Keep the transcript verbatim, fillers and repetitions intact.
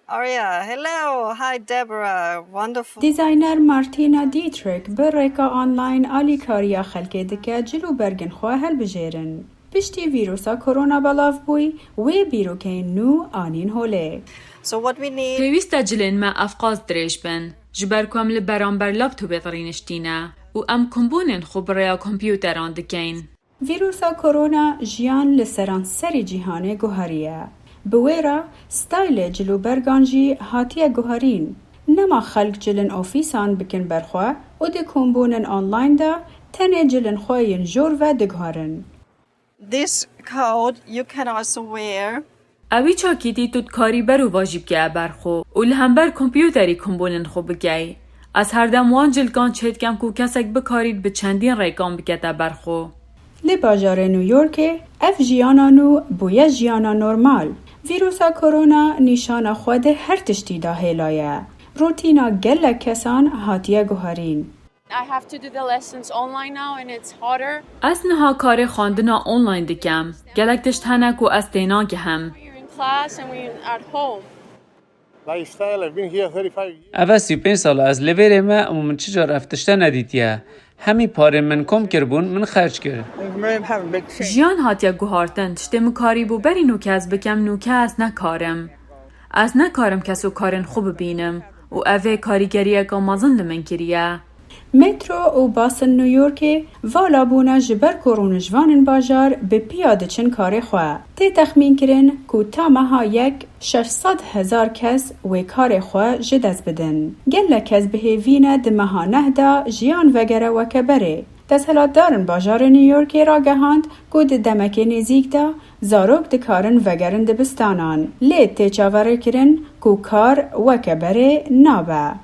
Aria, hello. Hi, Deborah. Wonderful. Dîzayner Martina Dietrich bi rêka online alîkariya xelkê dike cil û bergên xwe helbijêrin. Piştî vîrusa korona belav bûy, wê bîrokeyên nû anîn holê. So what we need Pêwîst e cilên me evqas dirêj bin, ji ber ku em li beramber laptopê rîniştîne û em kombûnên xwe bi rêya kompûteran dikeyn. Vîrusa korona jiyan li seranserî cîhanê guheriye. Bi wê re staylê cil û bergan jî hatiye guherîn. Nema xelk cilin ofîsan bikin berxwe û di kombûnin online de tenê cilin xwe yên jor ve diguherin. This coat you can also wear. Ewî çakîtî tu dikarî berûvajî bike ber xwe û li hember kompûterî kombûnên xwe bikey. Ez herdem wan cilkan çêdikem ku kesek bikarît bi çendîn rêkan bikete ber xwe. Li bajarê New Yorkê ev jiyana nû bûye jiyana normal. Vîrusa korona nîşana xwe di her tiştî de hêla ye. Rûtîna gelek kesan hatiye guherîn. I have to do the lessons online now and it's harder. Ez niha karê xwendina online dikem. Gelek tişt hene ku ez tênagihim. You're in class and we're at home. Lifestyle, I've been here thirty-five years. Ev e sî û pênc sal e ez li vêrê me û min çi car ev tişte nedîtiye. Hemî parên min kom kiribûn, min xerc kir. Jiyan hatiye guhartin. Tiştê min karîbû berî nûke ez bikem, nûke ez nekarim. Ez nekarim keso karên xwe bibînim û ev ê karîgeriyeka mezin li min kiriye. Metro û basên New Yorkê vala bûne ji ber ku rûnişvanên bajar bi piya diçin karê xwe. Tê texmînkirin ku ta meha yek şeş sed hezar kes wê karê xwe ji dest bidin. Gelek kes bi hêvî ne di meha neh de jiyan vegere weke berê. Desthilatdarên bajarê New Yorkê ragehand ku di demekê nêzîk de zarok dikarin vegerin dibistanan. Lê tê çaverêkirin ku kar weke berê nabe.